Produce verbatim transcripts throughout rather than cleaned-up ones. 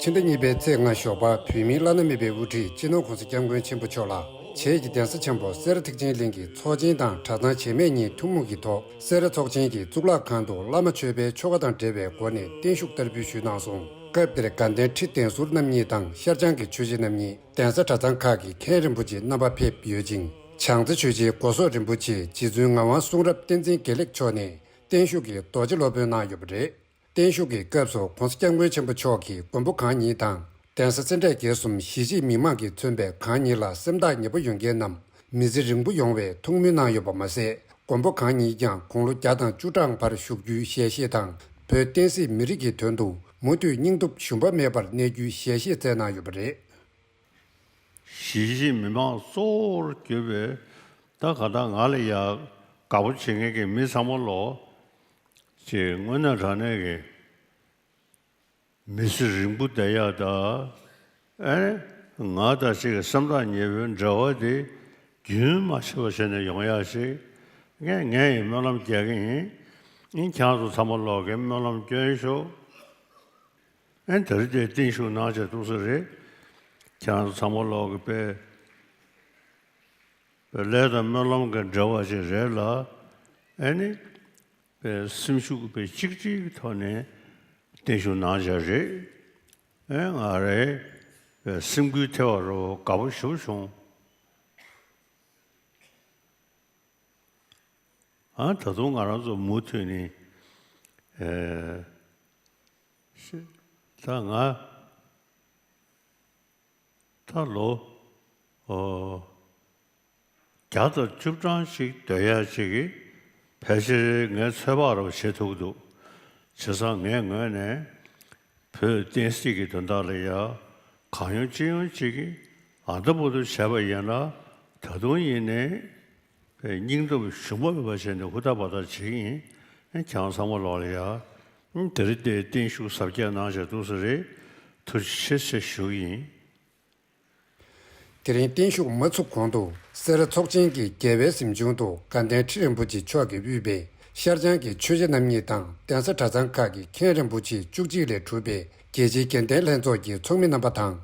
ཕྱི་ཟླ་གཉིས་པའི་ཚེས་ལྔ་ཞོགས་པ་བོད་མིའི་བླ་ན་མེད་པའི་དབུ་ཁྲིད་སྤྱི་ནོར་༧གོང་ས་༧སྐྱབས་མགོན་ཆེན་པོ་མཆོག་ལ་བྱེས་ཀྱི་གདན་ས་ཆེན་པོ་སེ་ར་ཐེག་ཆེན་གླིང་གི་ཚོགས་ཆེན་དང་གྲྭ་ཚང་བྱེས་སྨད་གཉིས་ཐུན་མོང་གི་ཐོག་སེ་ར་ཚོགས་ཆེན་གྱི་གཙུག་ལག་ཁང་དུ་བླ་མ་མཆོད་པའི་ཆོ་ག་དང་འབྲེལ་བའི་སྒོ་ནས་བརྟན་བཞུགས་བསྟར་འབུལ་ཞུས་གནང་སོང་། སྐབས་དེར་དགའ་ལྡན་ཁྲི་གདན་ཟུར་རྣམ་གཉིས་དང་ཤར་བྱང་གི་ཆོས་རྗེ་རྣམ་གཉིས། གདན་ས་གྲྭ་ཚང་ཁག་གི་མཁན་རིན་པོ་ཆེ་རྣམ་པ་ཕེབས་ཡོད་ཅིང་། བྱང་རྩེ་ཆོས་རྗེ་སྒོ་ཟོག་རིན་པོ་ཆེ་རྗེ་བཙུན་ངག་དབང་གསུང་རབ་བསྟན་འཛིན་དགེ་ལེགས་མཆོག་ནས་བརྟན་བཞུགས་ཀྱི་རྡོ་རྗེ་སློབ་དཔོན་གནང་ཡོད་པ་རེད། བརྟན་བཞུགས་ཀྱི་སྐབས་སུ་༧གོང་ས་༧སྐྱབས་མགོན་ཆེན་པོ་མཆོག་གིས་མགོན་པོ་གང་ཉིད་དང་། གདན་ས་སེ་འབྲས་དགེ་གསུམ་གཞིས་བྱེས་མི་མང་གིས་མཚོན་པའི་གང་ཉིད་ལ་སེམས་ཐག་ཉེ་པོ་ཡོད་མཁན་རྣམས་མི་ཚེ་རིང་པོ་ཡོང་བའི་ཐུགས་སྨོན་གནང་ཡོད་པ་མ་ཟད། མགོན་པོ་གང་ཉིད་ཀྱང་དགུང་ལོ་བརྒྱ་དང་བཅུ་གྲངས་བར་བཞུགས་རྒྱུའི་ཞལ་བཞེས་དང་། བོད་བསྟན་སྲིད་མི་རིགས་ཀྱི་དོན་དུ་མུ་མཐུད་སྙིང་སྟོབས་ཞུམ་པ་མེད་པར་གནས་རྒྱུའི་ཞལ་བཞེས་སྩལ་གནང་ཡོད་པ་རེད། གཞིས་བྱེས་མི་མང་གཙོ་བོར་གྱུར་པའི་ད་ག་ད་ང་ལ་ཡ་དགའ་པོ་བྱེད་མཁན་གྱི་མི་ཚང་མ་ལོ་ཅེས་དངོས་གནས་དྲང་གནས་ཀྱི་མི་ཚེ་རིང་པོ་བསྡད་ཡག་ད་ཨེ་ང་དང་ཅིག་གི་སེམས་ཐག་ཉེ་པོའི་འབྲེལ་བ་དེ་རྒྱུན་མ་ཆད་པ་བྱས་ནས་ཡོང་ཡག་ཅིག་ངས་ངས་ཡི་སྨོན་ལམ་རྒྱག་གི་ཡིན། ཨིན་ཁྱེད་ཚོ་ཚང་མ་ལོག་གི་སྨོན་ལམ་སྐྱོན་ཤོག་ཨེ་དེ་རིང་དེ་བརྟན་བཞུགས་གནང་བྱས་འདུག་ས་རེད། ཁྱེད་རང་ཚོ་ཚང་མ་ལོག་གི་དཔེ་དཔེ་ལས་དང་སྨོན་ལམ་གྱི་འབྲེལ་བ་ཞིག་རེད་ལ། ཨེ་ནི་དཔེ་སེམས་ཤུགས་དཔེ་གཅིག་སྒྲིལ་གྱི་ཐོག་ནས་བརྟན་བཞུགས་གནང་བྱས་རེད། ཨེ་ང་རེད་དཔེ་སེམས་འགུལ་ཐེབས་པ་རོ་དགའ་པོ་ཞེ་པོ་བྱུང་། ཨ་ད་དུང་ང་རང་ཚོ་མུ་མཐུད་ནས་ཨེ་ཤི་ད་ང་ད་ལོ་ཨོ་བརྒྱ་དང་བཅུ་གྲངས་ཤིག་སྡོད་ཡ་ཅིག་གིས་ཕལ་ཆེར་ངའི་ཚོད་དཔག་རོ་བྱེད་ཐུབ་ཀྱི་འདུག་བྱས་ཙང་ངའི་ངོས་ནས་བོད་བསྟན་སྲིད་ཀྱི་དོན་དག་ལ་ཡ་གང་ཡོང་ཅི་ཡོང་ཅིག་གིས་ཨ་ད་བུ་དུ་བྱས་པ་ཡིན་ན་ད་དུང་ཡིན་ནའི། པའི་སྙིང་སྟོབས་ཞུམ་པ་མེད་པ་བྱས་ནས་ཧུར་ཐག་འབད་ཐག་བྱེད་ཀྱི་ཡིན། ཁྱེད་རང་ཚང་མ་ལོག་ལ་ཡ། དེ་རིང་དེ་བརྟན་བཞུགས་གཟབ་རྒྱས་གནང་བྱས་འདུག་ས་རེད། ཐུགས་རྗེ་ཆེ་ཞུ་གི་ཡིན། དེ་རིང་བརྟན་བཞུགས་མ་ཚུགས་གོང་དུ་སེ་ར་ཚོགས་ཆེན་གྱི་རྒྱལ་བའི་གཟིམ་ཆུང་དུ་དགའ་ལྡན་ཁྲི་རིན་པོ་ཆེ་མཆོག་གིས་དབུས་པའི་ཤར་བྱང་གི་ཆོས་རྗེ་རྣམ་གཉིས་དང་གདན་ས་གྲྭ་ཚང་ཁག་གི་མཁན་རིན་པོ་ཆེ་བཅུ་གཅིག་ལས་གྲུབ་པའི་རྒྱལ་སྤྱིའི་དགེ་ལྡན་ལྷན་ཚོགས་ཀྱི་ཚོགས་མི་རྣམ་པ་དང་།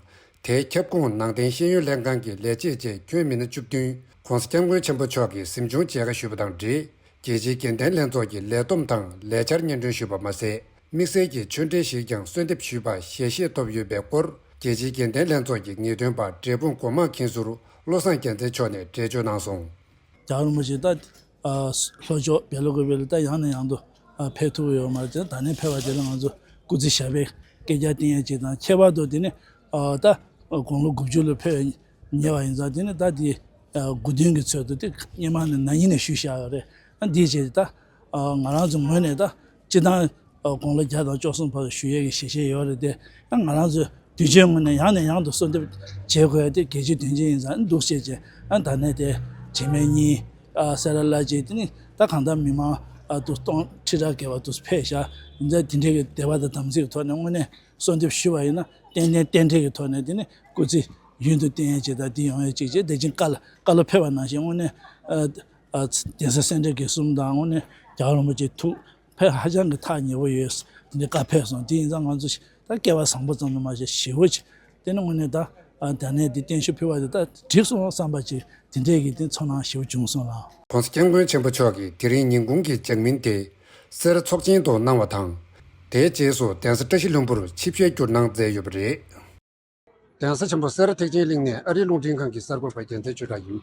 དེའི་ཁྱབ་ཁོངས་ནང་བསྟན་ཤེས་ཡོན་ལྷན་ཁང་གི་ལས་བྱེད་བཅས་ཁྱོན་མི་སྣ་བཅུ་བདུན་༧གོང་ས་༧སྐྱབས་མགོན་ཆེན་པོ་མཆོག་གི་གཟིམ་ཆུང་མཇལ་ཁ་ཞུས་པ་དང་འབྲེལ། རྒྱལ་སྤྱིའི་དགེ་ལྡན་ལྷན་ཚོགས་ཀྱི་ལས་བསྡོམས་དང་ལས་འཆར་སྙན་སྒྲོན་ཞུས་པ་མ་ཟད། དམིགས་བསལ་གྱི་ཆོས་འབྲེལ་ཞིག་ཀྱང་གསོལ་འདེབས་ཞུས་པ་ཞལ་བཞེས་ཐོབ་ཡོད་པའི་སྐོར། རྒྱལ་སྤྱིའི་དགེ་ལྡན་ལྷན་ཚོགས་ཀྱི་ངེས་སྟོན་པ་འབྲས་སྤུངས་སྒོ་མང་མཁན་ཟུར་བློ་བཟང་རྒྱལ་མཚན་མཆོག་ནས་འགྲེལ་བརྗོད་གནང་སོང་། རྒྱལ་བ་རིན་པོ་ཆེ་ད། ལྷོ་ཕྱོགས་བལ་ཡུལ་གྱི་བལ་ད་ཡང་ནས་ཡང་དུ་ཕེབས་ཐུབ་ཡོད་མ་རེད་དེ། ད་ནས་ཕེབས་པ་དེ་ལ་ང་ཚོ་སྐུ་ཚེ་ཞབས་པད་བསྐལ་བརྒྱར་བརྟན་ཡས་ཅིག་དང་། ཁྱད་པར་དུ་དེ་ནས་ད་དགུང་ལོ་དགུ་བཅུ་ལ་ཕེབས་ཉེ་བ་ཡིན་ཙང་། དེ་ནས་ད་དེ་དགུ་སྟོན་གྱི་ཚོད་དུ་དེ་སྔོན་མ་ནས་ན་ནིང་ནས་ཞུས་བཞག་ཡོད་རེད། འདིའི་རྗེས་ད་ང་རང་ཚོ་ངོས་ནས་ད་སྤྱི་བཏང་དགུང་ལོ་བརྒྱ་དང་བཅུ་གསུམ་བར་ཞུ་ཡས་ཀྱི་ཞལ་བཞེས་ཡོད་རེད་དེ། ང་རང་ཚོས་དུས་ཆེན་ངོས་ནས་ཡང་ནས་ཡང་དུ་གསོལ་འདེབས་བྱེད་དགོས་ཡ་དེ་གལ་ཆེ་དོན་ཆེ་ཡིན་ཙང་འདུག་བྱས་རྗེས། ད་ནས་དེ་བྱེས་སྨད་གཉིས། ཨ་སེ་ར་བླ་སྤྱི་དེ་ནི་ད་གང་ལྟར་མི་མང་ཨ་དུ་སྟོང་ཁྲི་ཕྲག་བརྒལ་བ་དུ་ཕེབས་ཤག་ཡིན་ཙང་དེ་འདྲའི་གི་དད་པ་དང་དམ་ཚིག་གི་ཐོག་ནས་དངོས་གནས་གསོལ་འདེབས་ཞུས་པ་ཡིན་ན་ཏན་ཏན་རྟེན་འབྲེལ་གྱི་ཐོག་ནས་དེ་ནི་སྐུ་ཚེ་ཡུན་དུ་བརྟན་ཡས་ཅིག་དང་། དེ་ཡོང་ཡས་ཅིག་བྱས། དེ་བཞིན་བཀའ་ལ་བཀའ་སློབ་ཕེབས་པ་ནང་བཞིན་དངོས་གནས་ཨ་ཨ་གདན་ས་སེ་འབྲས་དགེ་གསུམ་དང་དངོས་གནས་རྒྱལ་བ་རིན་པོ་ཆེ་ཐུགས་ཕན་ཧ་ཅང་གི་ཐག་ཉེ་པོ་ཡོད། དེ་འདྲའི་བཀའ་ཕེབས་སོང་། དེ་ཡིན་ཙང་ང་ཚོ་ད་སྐལ་བ་བཟང་པོ་ཙམ་དུ་མ་བྱས་ཞེ་པོ་ཅིག་དེ་ནི་དངོས་གནས་ད་ཨ་ད་ནས་འདི་བརྟན་བཞུགས་ཕུལ་བ་དེ་ད་འགྲིག་སོང་བསམ་པ་ཅིག་དེ་འདྲས་ཀྱི་དེ་ཚོར་སྣང་ཞེ་པོ་བྱུང་སོང་ལགས། ༸གོང་ས་༸སྐྱབས་མགོན་ཆེན་པོ་མཆོག་གིས་དེ་རིང་ཉིན་གུང་གི་ལྗགས་སྨིན་དེ་སེ་ར་ཚོགས་ཆེན་དུ་གནང་བ་དང་། དེའི་རྗེས་སུ་གདན་ས་བཀྲ་ཤིས་ལྷུན་པོར་ཆིབས་ཞལ་བསྒྱུར་གནང་མཛད་ཡོད་པ་རེད། གདན་ས་ཆེན་པོ་སེ་ར་ཐེག་ཆེན་གླིང་ནས་ཨ་རིའི་རླུང་འཕྲིན་ཁང་གི་གསར་འགོད་པ་རྒྱལ་མཚན་ཆོས་གྲགས་ཡིན།